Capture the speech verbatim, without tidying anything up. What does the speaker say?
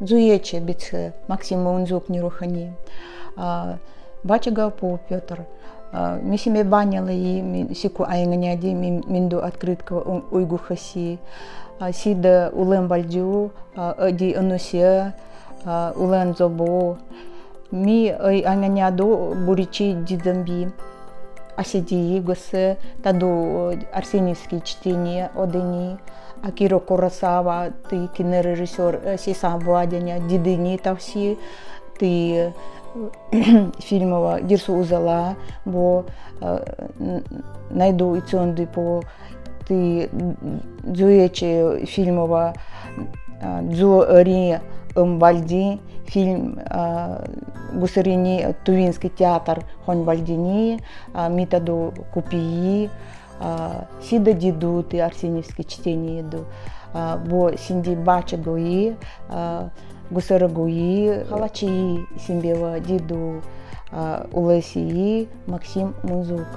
Дзуече быдсе Максим Мунзук нюрухани. А, Бачагов Пётр. А, ми симбе баняла и ми сику айнганяди, ми, минду открытка у-, уйгухаси. А, сида улан Бальдю, а, ӧди Онусе, а, улан Дзобу. Ми, ай, айнганяду буричи дидамби. Асиди гусе, таду, э, Арсеньевски чтение одини, Акиро Куросава, тый кинорежиссёр, э, сиса бадяня, дидини тавси, тый, э, фильмова, Дерсу Узала, бо, э, н-, найду ицонди по Тый дзуече фильмова, а, дзу ӧри ым Бальди фильм, а, гусарини Тувински театр хонь Бальдини, а, ми таду купии, а, сида диду тый Арсеньевски чтениеду, а, бо синди Бачагови, а, гусарагови, халачи симбева диду, а, улэсии Максим Мунзук.